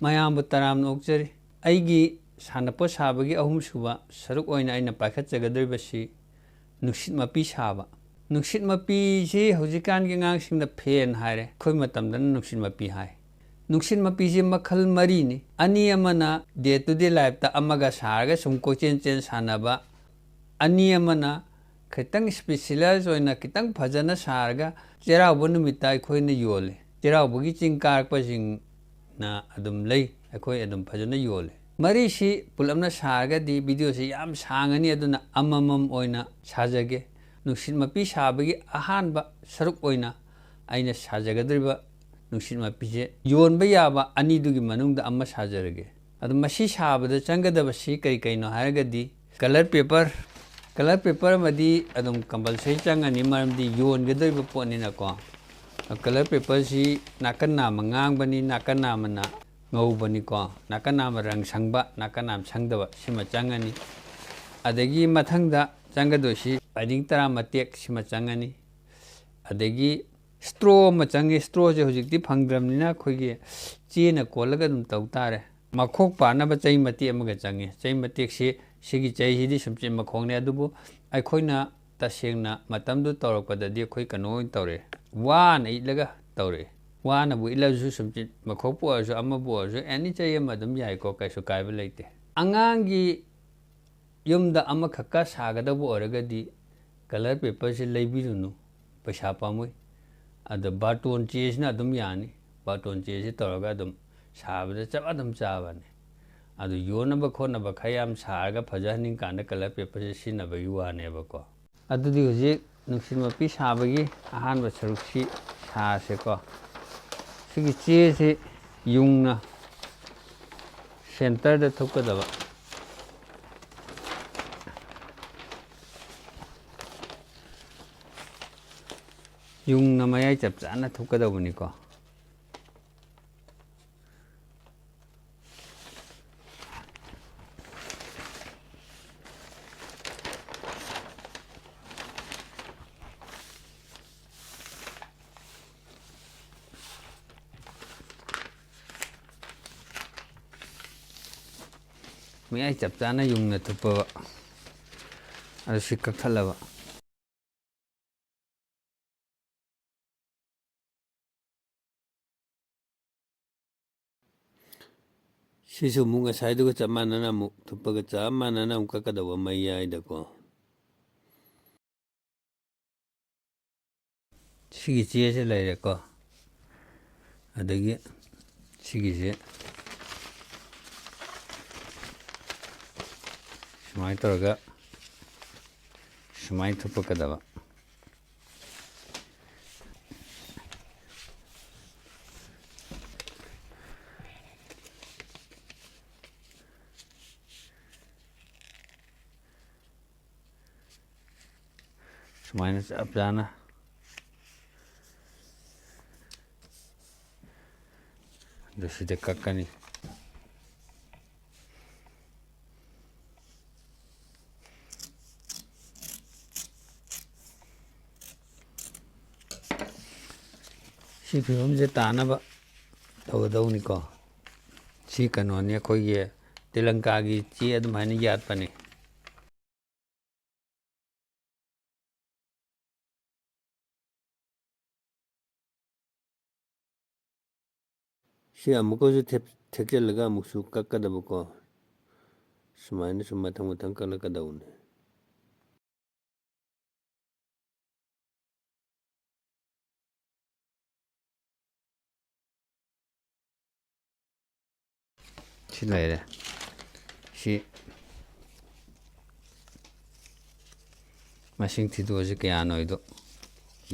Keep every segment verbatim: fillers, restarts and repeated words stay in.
ꯃꯌꯥꯝꯕꯨ ꯇꯔꯥꯝꯅ ꯑꯣꯛꯆꯔꯤ꯫ ꯑꯩꯒꯤ ꯁꯥꯟꯅꯄꯣꯠ ꯁꯥꯕꯒꯤ ꯑꯍꯨꯝꯁꯨꯕ ꯁꯔꯨꯛ ꯑꯣꯏꯅ ꯑꯩꯅ ꯄꯥꯏꯈꯠꯆꯒꯗꯧꯔꯤꯕꯁꯤ ꯅꯨꯡꯁꯤꯠ ꯃꯄꯤ ꯁꯥꯕ꯫ ꯅꯨꯡꯁꯤꯠ ꯃꯄꯤꯁꯤ ꯍꯧꯖꯤꯛꯀꯥꯟꯒꯤ ꯑꯉꯥꯡꯁꯤꯡꯅ ꯐꯦꯟ ꯍꯥꯏꯔꯦ, ꯑꯩꯈꯣꯏ ꯃꯇꯝꯗꯅ ꯅꯨꯡꯁꯤꯠ ꯃꯄꯤ ꯍꯥꯏ꯫ ꯅꯨꯡꯁꯤꯠ ꯃꯄꯤꯁꯤ ꯃꯈꯜ ꯃꯔꯤꯅꯤ꯫ ꯑꯅꯤ ꯑꯃꯅ day to day lifeꯇ ꯑꯃꯒ ꯁꯥꯔꯒ ꯁꯨꯝ ꯀꯣꯏꯆꯦꯟ ꯆꯦꯟ ꯁꯥꯟꯅꯕ, ꯑꯅꯤ ꯑꯃꯅ ꯈꯤꯇꯪ specialize ꯑꯣꯏꯅ ꯈꯤꯇꯪ ꯐꯖꯅ ꯁꯥꯔꯒ ꯆꯩꯔꯥꯎꯕ ꯅꯨꯃꯤꯠꯇ ꯑꯩꯈꯣꯏꯅ ꯌꯣꯜꯂꯤ꯫ ꯆꯩꯔꯥꯎꯕꯒꯤ ꯆꯤꯡ ꯀꯥꯔꯛꯄꯁꯤꯡꯅ ꯑꯗꯨꯝ ꯂꯩ, ꯑꯩꯈꯣꯏ ꯑꯗꯨꯝ ꯐꯖꯅ ꯌꯣꯜꯂꯤ꯫ ꯃꯔꯤꯁꯤ ꯄꯨꯂꯞꯅ ꯁꯥꯔꯒꯗꯤ videoꯁꯤ ꯌꯥꯝ ꯁꯥꯡꯉꯅꯤ, ꯑꯗꯨꯅ ꯑꯃꯃꯝ ꯑꯣꯏꯅ ꯁꯥꯖꯒꯦ꯫ ꯅꯨꯡꯁꯤꯠ ꯃꯄꯤ ꯁꯥꯕꯒꯤ ꯑꯍꯥꯟꯕ ꯁꯔꯨꯛ ꯑꯣꯏꯅ ꯑꯩꯅ ꯁꯥꯖꯒꯗꯧꯔꯤꯕ ꯅꯨꯡꯁꯤꯠ ꯃꯄꯤꯁꯦ ꯌꯣꯟꯕ ꯌꯥꯕ ꯑꯅꯤꯗꯨꯒꯤ ꯃꯅꯨꯡꯗ ꯑꯃ ꯁꯥꯖꯔꯒꯦ꯫ ꯑꯗꯣ ꯃꯁꯤ ꯁꯥꯕꯗ ꯆꯪꯒꯗꯕꯁꯤ ꯀꯔꯤ ꯀꯩꯅꯣ ꯍꯥꯏꯔꯒꯗꯤ, colour paper, colour paper ꯑꯃꯗꯤ ꯑꯗꯨꯝ compulsory ꯆꯪꯉꯅꯤ, ꯃꯔꯝꯗꯤ ꯌꯣꯟꯒꯗꯧꯔꯤꯕ ꯄꯣꯠꯅꯤꯅꯀꯣ꯫ Colour paperꯁꯤ ꯅꯥꯀꯟ ꯅꯥꯝꯃ ꯉꯥꯡꯕꯅꯤ, ꯅꯥꯀꯟ ꯅꯥꯝꯃꯅ ꯉꯧꯕꯅꯤꯀꯣ, ꯅꯥꯀꯟ ꯅꯥꯝꯃ ꯔꯪ ꯁꯪꯕ, ꯅꯥꯀꯟ ꯅꯥꯝꯃ ꯁꯪꯗꯕ, ꯁꯤꯃ ꯆꯪꯉꯅꯤ꯫ ꯑꯗꯒꯤ ꯃꯊꯪꯗ ꯆꯪꯒꯗꯣꯏꯁꯤ ꯄꯥꯏꯗꯤꯡ ꯇꯔꯥ ꯃꯇꯦꯛ ꯁꯤꯃ ꯆꯪꯉꯅꯤ꯫ ꯑꯗꯒꯤ straw ꯑꯃ ꯆꯪꯉꯤ꯫ Strawꯁꯦ ꯍꯧꯖꯤꯛꯇꯤ ꯐꯪꯗ꯭ꯔꯕꯅꯤꯅ ꯑꯩꯈꯣꯏꯒꯤ ꯆꯦꯅ ꯀꯣꯜꯂꯒ ꯑꯗꯨꯝ ꯇꯧ ꯇꯥꯔꯦ꯫ ꯃꯈꯣꯛ ꯄꯥꯟꯅꯕ ꯆꯩ ꯃꯇꯦꯛ ꯑꯃꯒ ꯆꯪꯉꯤ꯫ ꯆꯩ ꯃꯇꯦꯛꯁꯤ, ꯁꯤꯒꯤ ꯆꯩꯁꯤꯗꯤ ꯁꯨꯝꯆꯤꯠ ꯃꯈꯣꯡꯅꯤ, ꯑꯗꯨꯕꯨ ꯑꯩꯈꯣꯏꯅ ꯇꯁꯦꯡꯅ ꯃꯇꯝꯗꯨ ꯇꯧꯔꯛꯄꯗꯗꯤ ꯑꯩꯈꯣꯏ ꯀꯩꯅꯣ ꯑꯣꯏꯅ ꯇꯧꯔꯛꯑꯦ, ꯋꯥꯅ ꯏꯠꯂꯒ ꯇꯧꯔꯛꯑꯦ꯫ ꯋꯥꯅꯕꯨ ꯏꯠꯂꯁꯨ ꯁꯨꯝꯆꯤꯠ ꯃꯈꯣꯛꯄꯨ ꯑꯣꯏꯔꯁꯨ ꯑꯃꯕꯨ ꯑꯣꯏꯔꯁꯨ any ꯆꯩ ꯑꯃ ꯑꯗꯨꯝ ꯌꯥꯏꯀꯣ, ꯀꯩꯁꯨ ꯀꯥꯏꯕ ꯂꯩꯇꯦ꯫ ꯑꯉꯥꯡꯒꯤ ꯌꯨꯝꯗ ꯑꯃꯈꯛꯀ ꯁꯥꯒꯗꯧꯕ ꯑꯣꯏꯔꯒꯗꯤ colour paperꯁꯤ ꯂꯩꯕꯤꯔꯨꯅꯨ, ꯄꯩꯁꯥ ꯄꯥꯝꯃꯨꯏ꯫ ꯑꯗꯣ ꯕꯥꯔꯇꯣꯟ ꯆꯦꯁꯤꯅ ꯑꯗꯨꯝ ꯌꯥꯅꯤ꯫ ꯕꯥꯔꯇꯣꯟ ꯆꯦꯁꯤ ꯇꯧꯔꯒ ꯑꯗꯨꯝ ꯁꯥꯕꯗ ꯆꯞ ꯑꯗꯨꯝ ꯆꯥꯕꯅꯤ꯫ ꯑꯗꯨ ꯌꯣꯟꯅꯕ ꯈꯣꯠꯅꯕ ꯈꯔ ꯌꯥꯝ ꯁꯥꯔꯒ ꯐꯖꯍꯟꯅꯤꯡ ꯀꯥꯟꯗ colour paperꯁꯤ ꯁꯤꯖꯤꯟꯅꯕꯒꯤ ꯋꯥꯅꯦꯕꯀꯣ꯫ ꯑꯗꯨꯗꯤ ꯍꯧꯖꯤꯛ ꯅꯨꯡꯁꯤꯠ ꯃꯄꯤ ꯁꯥꯕꯒꯤ ꯑꯍꯥꯟꯕ ꯁꯔꯨꯛꯁꯤ ꯁꯥꯔꯁꯦꯀꯣ꯫ ꯁꯤꯒꯤ ꯆꯦꯁꯤ ꯌꯨꯡꯅ centreꯗ ꯊꯨꯞꯀꯗꯕ꯫ ꯌꯨꯡꯅ ꯃꯌꯥꯏ ꯆꯞ ꯆꯥꯅ ꯊꯨꯞꯀꯗꯧꯕꯅꯤꯀꯣ꯫ ꯃꯌꯥꯏ ꯆꯞ ꯆꯥꯅ ꯌꯨꯡꯅ ꯊꯨꯞꯄꯕ꯫ ꯑꯗꯨ ꯁꯤ ꯀꯛꯊꯠꯂꯕ꯫ ꯁꯤꯁꯨ ꯑꯃꯨꯛ ꯉꯁꯥꯏꯗꯨꯒ ꯆꯞ ꯃꯥꯟꯅꯅ ꯑꯃꯨꯛ ꯊꯨꯞꯄꯒ ꯆꯞ ꯃꯥꯟꯅꯅ ꯑꯃꯨꯛ ꯀꯛꯀꯗꯧꯕ ꯃꯌꯥꯏꯗꯀꯣ꯫ ꯁꯤꯒꯤ ꯆꯦꯁꯦ ꯂꯩꯔꯦꯀꯣ꯫ ꯑꯗꯒꯤ ꯁꯤꯒꯤꯁꯦ ꯁꯨꯃꯥꯏꯅ ꯇꯧꯔꯒ ꯁꯨꯃꯥꯏꯅ ꯊꯨꯞꯄꯛꯀꯗꯕ꯫ ꯁꯨꯃꯥꯏꯅ ꯆꯞ ꯆꯥꯅ ꯑꯗꯨ ꯁꯤꯗ ꯀꯛꯀꯅꯤ꯫ ꯁꯤ ꯐꯤꯕꯝꯁꯦ ꯇꯥꯅꯕ ꯇꯧꯒꯗꯧꯅꯤꯀꯣ꯫ ꯁꯤ ꯀꯩꯅꯣꯅꯤ, ꯑꯩꯈꯣꯏꯒꯤ ꯇꯦꯂꯪꯀꯥꯒꯤ ꯆꯦ ꯑꯗꯨꯃꯥꯏꯅ ꯌꯥꯠꯄꯅꯤ꯫ ꯁꯤ ꯑꯃꯨꯛꯀꯁꯨ ꯊꯦꯛ-, ꯊꯦꯛꯆꯜꯂꯒ ꯑꯃꯨꯛꯁꯨ ꯀꯛꯀꯗꯕꯀꯣ꯫ ꯁꯨꯃꯥꯏꯅ ꯁꯨꯝ ꯃꯊꯪ ꯃꯊꯪ ꯀꯛꯂꯛꯀꯗꯧꯕꯅꯤ꯫ ꯁꯤ ꯂꯩꯔꯦ꯫ ꯁꯤ ꯃꯁꯤꯡ ꯊꯤꯗꯣꯛꯑꯁꯤ ꯀꯌꯥꯅꯣ ꯍꯥꯏꯗꯣ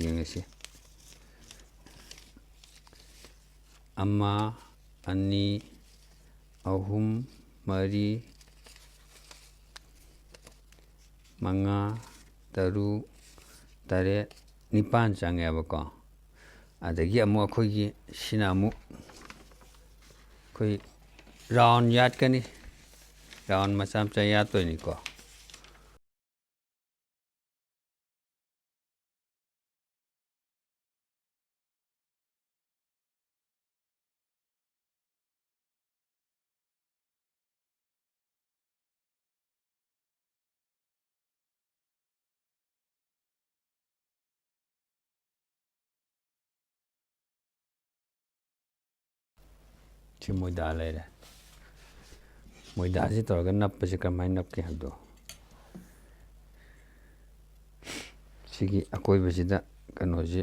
ꯌꯦꯡꯉꯁꯤ꯫ ꯑꯃ, ꯑꯅꯤ, ꯑꯍꯨꯝ, ꯃꯔꯤ, ꯃꯉꯥ, ꯇꯔꯨꯛ, ꯇꯔꯦꯠ, ꯅꯤꯄꯥꯟ ꯆꯪꯉꯦꯕꯀꯣ꯫ ꯑꯗꯒꯤ ꯑꯃꯨꯛ ꯑꯩꯈꯣꯏꯒꯤ ꯁꯤꯅ ꯑꯃꯨꯛ ꯑꯩꯈꯣꯏ ꯔꯥꯎꯟ ꯌꯥꯠꯀꯅꯤ꯫ ꯔꯥꯎꯟ ꯃꯆꯥ ꯃꯆꯥ ꯌꯥꯠꯇꯣꯏꯅꯤꯀꯣ꯫ ꯃꯣꯏꯗꯥ ꯂꯩꯔꯦ꯫ ꯃꯣꯏꯗꯥꯁꯤ ꯇꯧꯔꯒ ꯅꯞꯄꯁꯤ ꯀꯔꯝꯍꯥꯏꯅ ꯅꯞꯀꯦ ꯍꯥꯏꯕꯗꯣ, ꯁꯤꯒꯤ ꯑꯀꯣꯏꯕꯁꯤꯗ ꯀꯩꯅꯣꯁꯤ,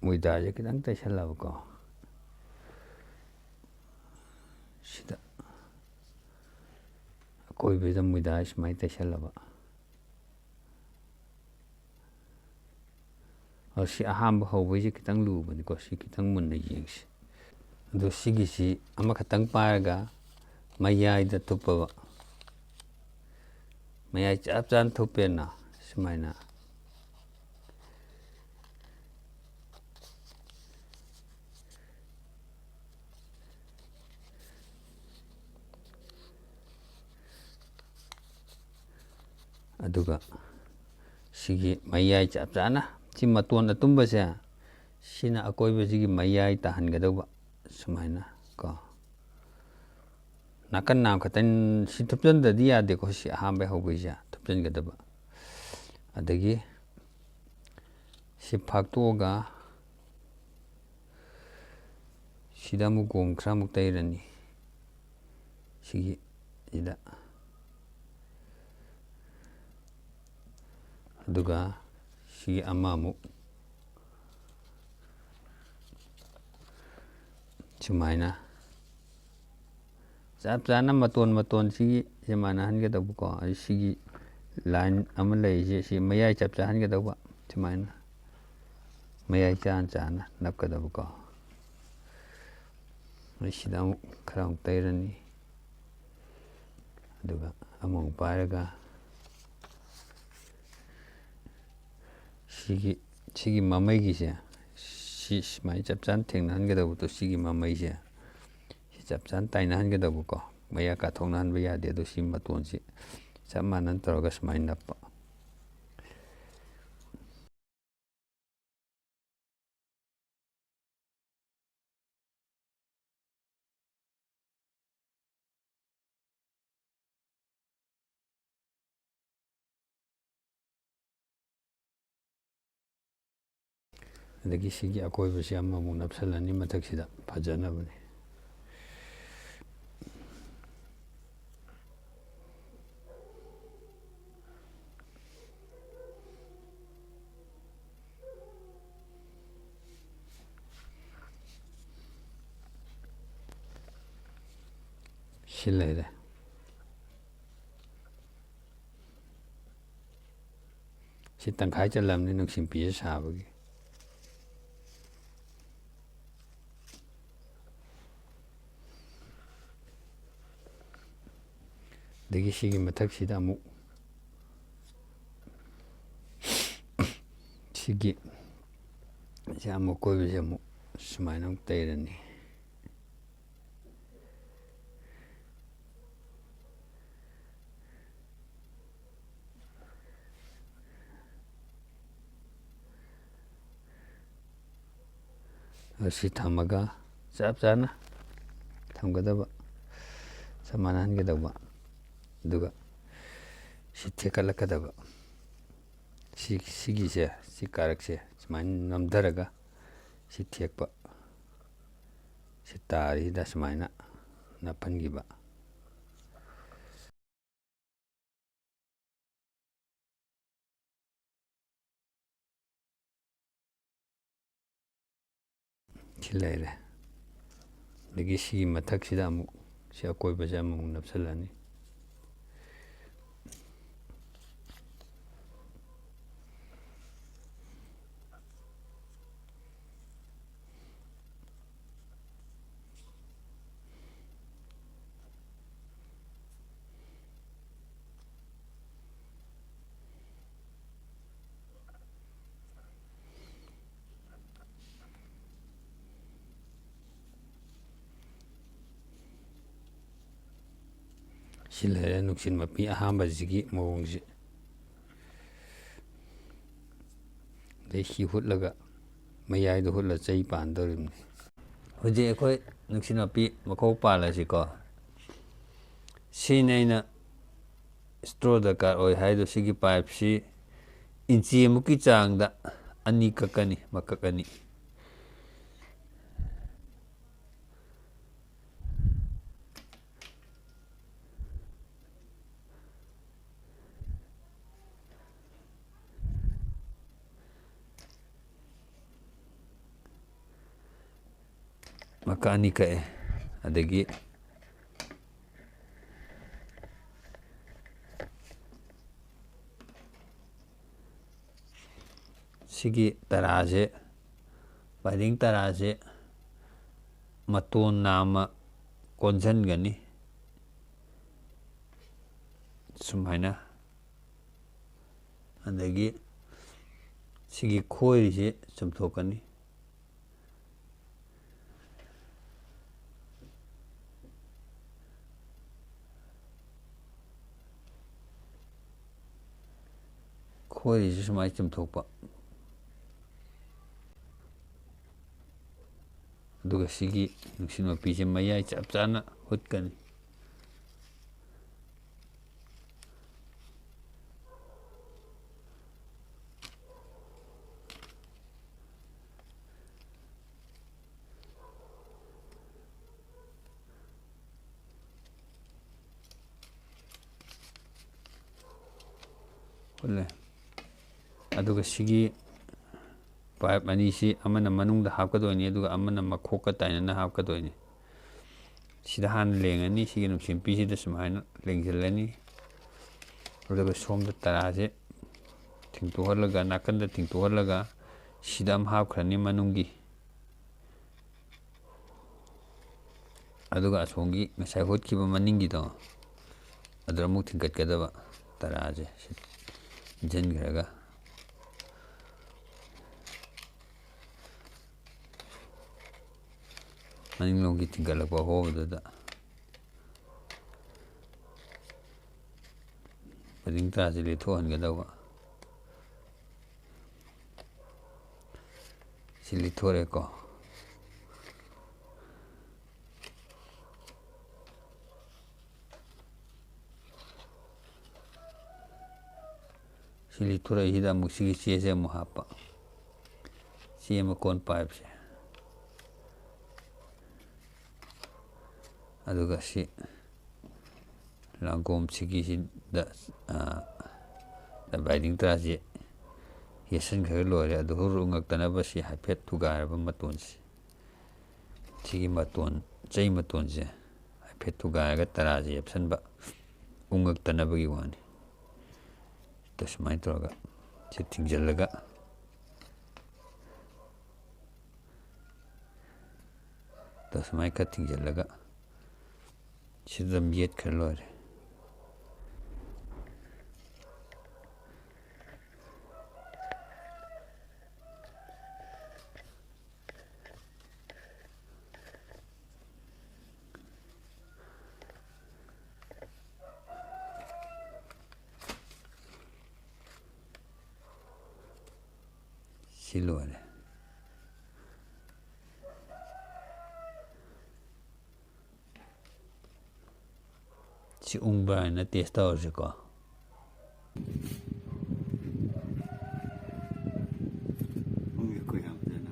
ꯃꯣꯏꯗꯥꯁꯦ ꯈꯤꯇꯪ ꯇꯩꯁꯜꯂꯕꯀꯣ, ꯁꯤꯗ ꯑꯀꯣꯏꯕꯁꯤꯗ ꯃꯣꯏꯗꯥ ꯁꯨꯃꯥꯏꯅ ꯇꯩꯁꯜꯂꯕ꯫ ꯑꯗꯣ ꯁꯤ ꯑꯍꯥꯟꯕ ꯍꯧꯕꯩꯁꯦ ꯈꯤꯇꯪ ꯂꯨꯕꯅꯤꯀꯣ, ꯁꯤ ꯈꯤꯇꯪ ꯃꯨꯟꯅ ꯌꯦꯡꯁꯤ꯫ ꯑꯗꯣ ꯁꯤꯒꯤꯁꯤ ꯑꯃꯈꯛꯇꯪ ꯄꯥꯏꯔꯒ ꯃꯌꯥꯏꯗ ꯊꯨꯞꯄꯕ, ꯃꯌꯥꯏ ꯆꯞ ꯆꯥꯅ ꯊꯨꯞꯄꯦꯅ ꯁꯨꯃꯥꯏꯅ꯫ ꯑꯗꯨꯒ ꯁꯤꯒꯤ ꯃꯌꯥꯏ ꯆꯞ ꯆꯥꯅ, ꯁꯤ ꯃꯇꯣꯟ ꯑꯇꯨꯝꯕꯁꯦ, ꯁꯤꯅ ꯑꯀꯣꯏꯕꯁꯤꯒꯤ ꯃꯌꯥꯏ ꯇꯥꯍꯟꯒꯗꯧꯕ꯫ ꯁꯨꯃꯥꯏꯅ ꯀꯣ, ꯅꯥꯀꯟ ꯅꯥꯝ ꯈꯛꯇꯪ ꯁꯤ ꯊꯨꯞꯆꯟꯗ꯭ꯔꯗꯤ ꯌꯥꯗꯦꯀꯣ꯫ ꯁꯤ ꯑꯍꯥꯟꯕ ꯍꯧꯕꯩꯁꯦ ꯊꯨꯞꯆꯟꯒꯗꯕ꯫ ꯑꯗꯒꯤ ꯁꯤ ꯐꯥꯛꯇꯣꯛꯑꯒ ꯁꯤꯗ ꯑꯃꯨꯛ ꯒꯣꯝ ꯈꯔ ꯑꯃꯨꯛ ꯇꯩꯔꯅꯤ, ꯁꯤꯒꯤ ꯁꯤꯗ꯫ ꯑꯗꯨꯒ ꯁꯤ ꯑꯃꯃꯨꯛ ꯁꯨꯃꯥꯏꯅ ꯆꯞ ꯆꯥꯅ ꯃꯇꯣꯟ ꯃꯇꯣꯟꯁꯤꯒꯤ ꯁꯤ ꯃꯥꯟꯅꯍꯟꯒꯗꯧꯕꯀꯣ꯫ ꯑꯗꯨ ꯁꯤꯒꯤ ꯂꯥꯏꯟ ꯑꯃ ꯂꯩꯔꯤꯁꯦ, ꯁꯤ ꯃꯌꯥꯏ ꯆꯞ ꯆꯥꯍꯟꯒꯗꯧꯕ꯫ ꯁꯨꯃꯥꯏꯅ ꯃꯌꯥꯏ ꯆꯥꯅ ꯆꯥꯅ ꯅꯞꯀꯗꯕꯀꯣ꯫ ꯑꯗꯩ ꯁꯤꯗ ꯑꯃꯨꯛ ꯈꯔ ꯑꯃꯨꯛ ꯇꯩꯔꯅꯤ꯫ ꯑꯗꯨꯒ ꯑꯃꯃꯨꯛ ꯄꯥꯏꯔꯒ ꯁꯤꯒꯤ, ꯁꯤꯒꯤ ꯃꯃꯩꯒꯤꯁꯦ, ꯁꯤ ꯁꯨꯃꯥꯏꯅ ꯆꯞ ꯆꯥꯅ ꯊꯦꯡꯅꯍꯟꯒꯗꯧꯕꯗꯣ, ꯁꯤꯒꯤ ꯃꯃꯩꯁꯦ ꯁꯤ ꯆꯞ ꯆꯥꯅ ꯇꯥꯏꯅꯍꯟꯒꯗꯧꯕꯀꯣ꯫ ꯃꯌꯥ ꯀꯥꯊꯣꯛꯅꯍꯟꯕ ꯌꯥꯗꯦ꯫ ꯑꯗꯣ ꯁꯤ ꯃꯇꯣꯟꯁꯤ ꯆꯞ ꯃꯥꯟꯅꯅ ꯇꯧꯔꯒ ꯁꯨꯃꯥꯏꯅ ꯅꯞꯄ꯫ ꯑꯗꯒꯤ ꯁꯤꯒꯤ ꯑꯀꯣꯏꯕꯁꯤ ꯑꯃꯃꯨꯛ ꯅꯞꯁꯜꯂꯅꯤ ꯃꯊꯛꯁꯤꯗ ꯐꯖꯅꯕꯅꯤ꯫ ꯁꯤ ꯂꯩꯔꯦ꯫ ꯁꯤ ꯇꯪꯈꯥꯏ ꯆꯜꯂꯝꯅꯤ ꯅꯨꯡꯁꯤꯠ ꯄꯤꯁꯦ ꯁꯥꯕꯒꯤ꯫ ꯑꯗꯒꯤ ꯁꯤꯒꯤ ꯃꯊꯛꯁꯤꯗ ꯑꯃꯨꯛ ꯁꯤꯒꯤ ꯁꯤ ꯑꯃꯨꯛ ꯀꯣꯏꯕꯁꯦ ꯑꯃꯨꯛ ꯁꯨꯃꯥꯏꯅ ꯑꯃꯨꯛ ꯇꯩꯔꯅꯤ꯫ ꯑꯁꯤ ꯊꯝꯃꯒ ꯆꯞ ꯆꯥꯅ ꯊꯝꯒꯗꯕ, ꯆꯞ ꯃꯥꯟꯅꯍꯟꯒꯗꯧꯕ꯫ ꯑꯗꯨꯒ ꯁꯤ ꯊꯦꯛꯀꯠꯂꯛꯀꯗꯕ꯫ ꯁꯤ, ꯁꯤꯒꯤꯁꯦ, ꯁꯤ ꯀꯥꯔꯛꯁꯦ ꯁꯨꯃꯥꯏꯅ ꯅꯝꯊꯔꯒ ꯁꯤ ꯊꯦꯛꯄ꯫ ꯁꯤ ꯇꯥꯔꯤꯁꯤꯗ ꯁꯨꯃꯥꯏꯅ ꯅꯞꯍꯟꯈꯤꯕ꯫ ꯁꯤ ꯂꯩꯔꯦ꯫ ꯑꯗꯒꯤ ꯁꯤꯒꯤ ꯃꯊꯛꯁꯤꯗ ꯑꯃꯨꯛ ꯁꯤ ꯑꯀꯣꯏꯕꯁꯦ ꯑꯃꯃꯨꯛ ꯅꯞꯁꯤꯜꯂꯅꯤ꯫ ꯁꯤ ꯂꯩꯔꯦ ꯅꯨꯡꯁꯤꯠ ꯃꯄꯤ ꯑꯍꯥꯟꯕꯁꯤꯒꯤ ꯃꯑꯣꯡꯁꯤ꯫ ꯑꯗꯩ ꯁꯤ ꯍꯨꯠꯂꯒ, ꯃꯌꯥꯏꯗ ꯍꯨꯠꯂ ꯆꯩ ꯄꯥꯟꯗꯧꯔꯤꯕꯅꯤ꯫ ꯍꯧꯖꯤꯛ ꯑꯩꯈꯣꯏ ꯅꯨꯡꯁꯤꯠ ꯃꯄꯤ ꯃꯈꯧ ꯄꯥꯜꯂꯁꯤꯀꯣ꯫ ꯁꯤꯅꯤ ꯑꯩꯅ straw ꯗꯔꯀꯥꯔ ꯑꯣꯏ ꯍꯥꯏꯗꯣ꯫ ꯁꯤꯒꯤ pipe ꯁꯤ ꯏꯟꯆꯤ ꯑꯃꯨꯛꯀꯤ ꯆꯥꯡꯗ ꯑꯅꯤ ꯀꯛꯀꯅꯤ, ꯃꯀꯛ ꯑꯅꯤ꯫ ꯃꯀꯛ ꯑꯅꯤ ꯀꯛꯑꯦ꯫ ꯑꯗꯒꯤ ꯁꯤꯒꯤ ꯇꯔꯥꯁꯦ, ꯕꯥꯏꯟꯗꯤꯡ ꯇꯔꯥꯁꯦ ꯃꯇꯣꯟ ꯅꯥꯝꯃ ꯀꯣꯟꯁꯤꯟꯒꯅꯤ ꯁꯨꯃꯥꯏꯅ꯫ ꯑꯗꯒꯤ ꯁꯤꯒꯤ ꯈꯣꯏꯔꯤꯁꯦ ꯆꯨꯝꯊꯣꯛꯀꯅꯤ꯫ ꯈꯣꯏꯔꯤꯁꯦ ꯁꯨꯃꯥꯏꯅ ꯆꯨꯝꯊꯣꯛꯄ꯫ ꯑꯗꯨꯒ ꯁꯤꯒꯤ ꯅꯨꯡꯁꯤꯠ ꯃꯄꯤꯁꯦ ꯃꯌꯥꯏ ꯆꯞ ꯆꯥꯅ ꯍꯨꯠꯀꯅꯤ꯫ ꯍꯨꯠꯂꯦ꯫ ꯑꯗꯨꯒ ꯁꯤꯒꯤ ꯄꯥꯏꯞ ꯑꯅꯤꯁꯤ ꯑꯃꯅ ꯃꯅꯨꯡꯗ ꯍꯥꯞꯀꯗꯣꯏꯅꯤ, ꯑꯗꯨꯒ ꯑꯃꯅ ꯃꯈꯣꯛꯀ ꯇꯥꯏꯅꯅ ꯍꯥꯞꯀꯗꯣꯏꯅꯤ꯫ ꯁꯤꯗ ꯍꯥꯟꯅ ꯂꯦꯡꯉꯅꯤ, ꯁꯤꯒꯤ ꯅꯨꯡꯁꯤꯠꯄꯤꯁꯤꯗ ꯁꯨꯃꯥꯏꯅ ꯂꯦꯡꯁꯤꯜꯂꯅꯤ꯫ ꯑꯗꯨꯒ ꯁꯣꯝꯗ ꯇꯔꯥꯁꯦ ꯊꯤꯡꯇꯣꯛꯍꯜꯂꯒ, ꯅꯥꯀꯟꯗ ꯊꯤꯡꯇꯣꯛꯍꯜꯂꯒ ꯁꯤꯗ ꯑꯃ ꯍꯥꯞꯈ꯭ꯔꯅꯤ ꯃꯅꯨꯡꯒꯤ꯫ ꯑꯗꯨꯒ ꯑꯁꯣꯝꯒꯤ ꯉꯁꯥꯏ ꯍꯨꯠꯈꯤꯕ ꯃꯅꯤꯡꯒꯤꯗꯣ, ꯑꯗꯨꯗ ꯑꯃꯨꯛ ꯊꯤꯡꯒꯠꯀꯗꯕ ꯇꯔꯥꯁꯦ ꯁꯤ ꯏꯟꯁꯤꯟꯈ꯭ꯔꯒ꯫ ꯃꯅꯤꯡꯂꯣꯝꯒꯤ ꯊꯤꯡꯒꯠꯂꯛꯄ ꯍꯣꯕꯗꯨꯗ ꯕꯥꯏꯟꯗꯤꯡ ꯇꯔꯥꯁꯦ ꯂꯤꯠꯊꯣꯛꯍꯟꯒꯗꯧꯕ꯫ ꯁꯤ ꯂꯤꯠꯊꯣꯔꯛꯑꯦꯀꯣ꯫ ꯁꯤ ꯂꯤꯠꯊꯣꯔꯛꯏꯁꯤꯗ ꯑꯃꯨꯛ ꯁꯤꯒꯤ ꯆꯦꯁꯦ ꯑꯃꯨꯛ ꯍꯥꯞꯄ, ꯆꯦ ꯃꯀꯣꯟ ꯄꯥꯏꯞꯁꯦ꯫ ꯑꯗꯨꯒ ꯁꯤ ꯂꯥꯡꯒꯣꯝꯁꯤꯒꯤꯁꯤꯗ, ꯑ, ꯕꯥꯏꯟꯗꯤꯡ ꯇꯔꯥꯁꯤ ꯌꯦꯠꯁꯤꯟꯈ꯭ꯔꯒ ꯂꯣꯏꯔꯦ꯫ ꯑꯗꯨ ꯍꯨꯔ ꯎꯉꯛꯇꯅꯕ ꯁꯤ ꯍꯥꯏꯐꯦꯠ ꯊꯨꯒꯥꯏꯔꯕ ꯃꯇꯣꯟꯁꯤ, ꯁꯤꯒꯤ ꯃꯇꯣꯟ, ꯆꯩ ꯃꯇꯣꯟꯁꯦ ꯍꯥꯏꯐꯦꯠ ꯊꯨꯒꯥꯏꯔꯒ ꯇꯔꯥꯁꯦ ꯌꯦꯞꯁꯟꯕ, ꯎꯉꯛꯇꯅꯕꯒꯤ ꯋꯥꯅꯤ꯫ ꯁꯤꯗ ꯁꯨꯃꯥꯏꯅ ꯇꯧꯔꯒ ꯁꯤ ꯊꯤꯡꯖꯤꯜꯂꯒ ꯁꯨꯃꯥꯏꯅ ꯈꯔ ꯊꯤꯡꯖꯤꯜꯂꯒ ꯁꯤꯗ ꯑꯗꯨꯝ ꯌꯦꯠꯈ꯭ꯔ ꯂꯣꯏꯔꯦ꯫ ꯁꯤ ꯂꯣꯏꯔꯦ꯫ ꯁꯤ ꯎꯪꯕ꯭ꯔꯥ ꯍꯥꯏꯅ ꯇꯦꯁ ꯇꯧꯔꯁꯤꯀꯣ꯫ ꯎꯪꯉꯦꯀꯣ ꯌꯥꯝ ꯐꯖꯅ꯫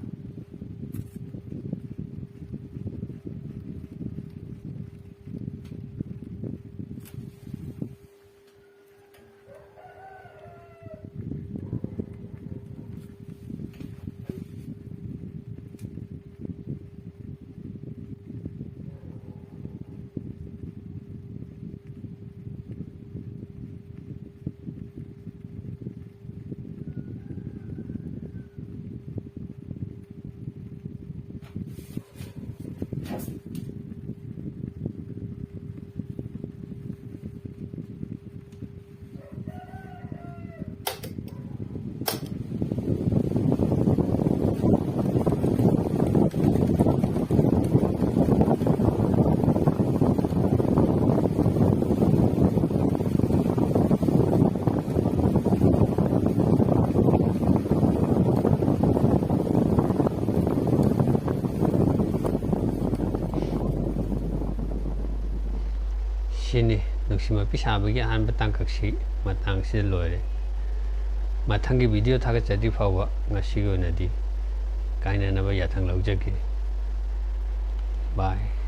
ꯁꯤꯅꯤ ꯅꯨꯡꯁꯤꯃꯛꯄꯤ ꯁꯥꯕꯒꯤ ꯑꯍꯥꯟꯕ ꯇꯥꯡꯀꯛꯁꯤ ꯃꯇꯥꯡꯁꯤꯗ ꯂꯣꯏꯔꯦ꯫ ꯃꯊꯪꯒꯤ ꯚꯤꯗꯤꯑꯣ ꯊꯥꯒꯠꯆꯗ꯭ꯔꯤ ꯐꯥꯎꯕ ꯉꯁꯤꯒꯤ ꯑꯣꯏꯅꯗꯤ ꯀꯥꯏꯅꯅꯕ ꯌꯥꯊꯪ ꯂꯧꯖꯒꯦ꯫ ꯕꯥꯏ꯫